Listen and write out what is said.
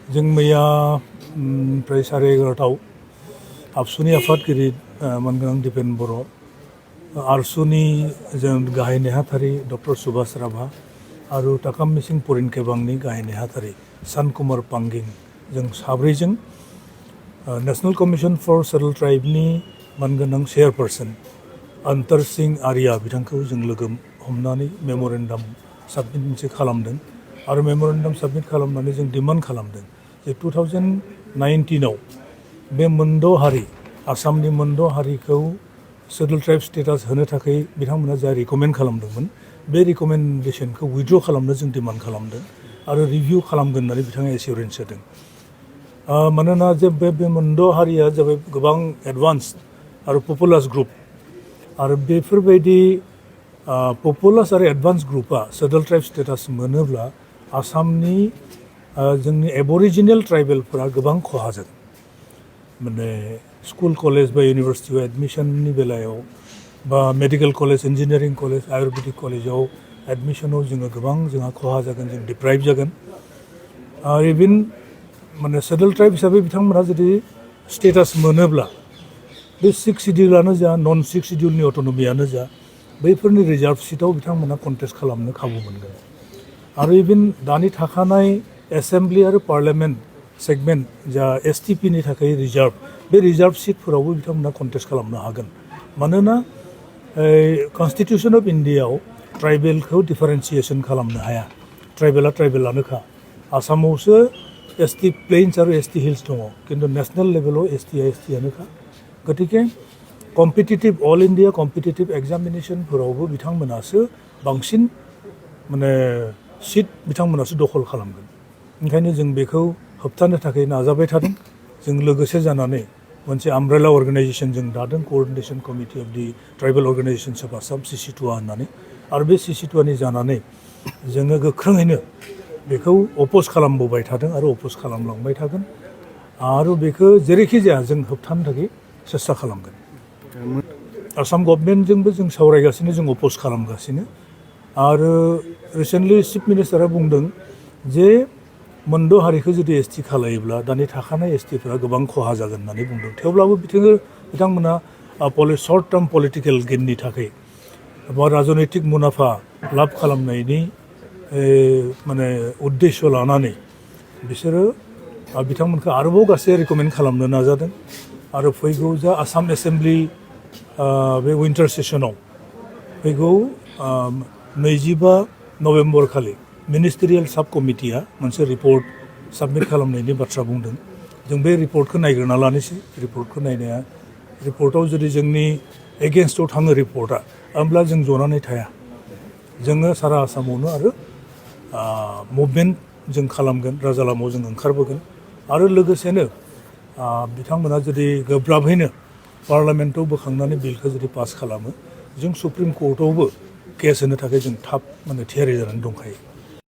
जों मैया फ्राय 11:30 आबसुनि आफादगिरि मोनगोनां दिपेन बर' आरसुनि जों गाहाय नेहाथारि डक्टर सुभाष राभा आरो ताकाम मिसिं परिन केबांनि गाहाय नेहाथारि सान कुमार पांगिं जों साब्रैजों नेशनल कमिशन फर सेटल ट्राइबनि मोनगोनां चेयारपारसन अंतर सिंह आर्या बिथांखौ जों लोगो हमनानै मेमोरेन्डाम साबमिट मोनसे खालामदों आरो मेमोरेन्डाम साबमिट खालामनानै जों डिमान्ड खालामदों जे 2019 बे मोनद' हारि आसामनि मोनद' हारिखौ सेटल ट्राइब स्टेटास होनो थाखाय बिथांमोना जा रिकमेन्ड खालामदोंमोन बे रिकमेन्डेशनखौ उइथड्र खालामनो जों डिमान्ड खालामदों आरो रिभिउ खालामगोन होननानै बिथाङा एसिउरेन्स होदों मानोना जे बे मोनद' हारिया जाबाय गोबां एडभान्स आरो पपुलास ग्रुप आरो बेफोरबायदि पपुलास आरो एडभान्स ग्रुपआ सेटल ट्राइब स्टेटास मोनोब्ला आसामनि जोंनि एबरिजिनेल ट्राइबेलफोरा गोबां खहा जागोन माने स्कुल कलेज बा इउनिभार्सिटियाव एडमिशननि बेलायाव बा medical college engineering college Ayurvedic कलेजाव एडमिशनाव जोंहा खहा जागोन जों डिप्राइभ जागोन इभेन माने सेटल ट्राइब हिसाबै बिथांमोनहा जुदि स्टेटास मोनोब्ला बे 6 शिड्युलानो जा नन 6 शिड्युलनि अट'नमियानो जा बैफोरनि रिजार्भ सिटआव बिथांमोना कन्टेस्ट खालामनो खाबु मोनगोन आरो इभेन दानि थाखानाय एसेम्ब्लि आरो पार्लियामेन्ट सेगमेन्ट जा एसटिपिनि थाखाय रिजार्भ बे रिजार्भ सिटफोरावबो बिथांमोना कन्टेस्ट खालामनो हागोन मानोना कनस्टिटिउसन अफ इन्डियाआव ट्राइबेलखौ डिफारेन्सिएसन खालामनो हाया ट्राइबेला ट्राइबेलानोखा आसामावसो एसटि प्लेन्स आरो एसटि हिल्स दङ किन्तु नेसनेल लेभेलाव एसटिआनोखा गतिके कम्पिटिटिभ अल इन्डिया कम्पिटिटिभ एग्जामिनेसनफोरावबो बिथांमोनासो बांसिन माने सिट बिथांमोनासो दखल खालामगोन ओंखायनो जों बेखौ होबथानो थाखाय नाजाबाय थादों जों लोगोसे जानानै मोनसे आमब्रेला अर्गानाइजेसन जों दादों coordination committee of the tribal organisations of Assam CC2A होननानै आरो बे CC2Aनि जानानै जोङो गोख्रोङैनो बेखौ अपोज खालामबोबाय थादों आरो अपोज खालामलांबाय थागोन आरो बेखौ जेरैखि जाया जों होबथानो थाखाय सेस्था खालामगोन आसाम गभर्नमेन्टजोंबो जों सावरायगासिनो जों अपोज खालामगासिनो आरो रिसेन्टलि चिफ मिनिस्टारा बुंदों जे मोनद' हारिखौ जुदि एसटि खालायोब्ला दानि थाखानाय एसटिफोरा गोबां खहा जागोन होननानै बुंदों थेवब्लाबो बिथांमोना शर्ट टार्म पलिटिकेल गेननि थाखाय बा राजनैतिक मुलाम्फा लाब खालामनायनि माने उद्देश्य लानानै बिसोरो बिथांमोनखौ आरोबाव गासै रिकमेन्ड खालामनो नाजादों आरो फैगौ जा आसाम एसेम्ब्लि बे विन्टार सेसनाव फैगौ 25 नभेम्बर खालि मिनिस्टेरियेल साब कमिटिया मोनसे रिपर्ट साबमिट खालामनायनि बाथ्रा बुंदों जों बे रिपर्टखौ नायग्रोना लानोसै रिपर्टखौ नायनाया रिपर्टआव जुदि जोंनि एगेन्स्टआव थाङो रिपर्टआ होमब्ला जों जनानै थाया जोङो सारा आसामावनो आरो मुभमेन्ट जों खालामगोन राजा लामायाव जों ओंखारबोगोन आरो लोगोसेनो बिथांमोना जुदि गोब्राबैनो पार्लियामेन्टआव बोखांनानै बिलखौ जुदि पास खालामो जों सुप्रिम कर्टआवबो केस होनो थाखाय जों थाब माने थियारि जानानै दंखायो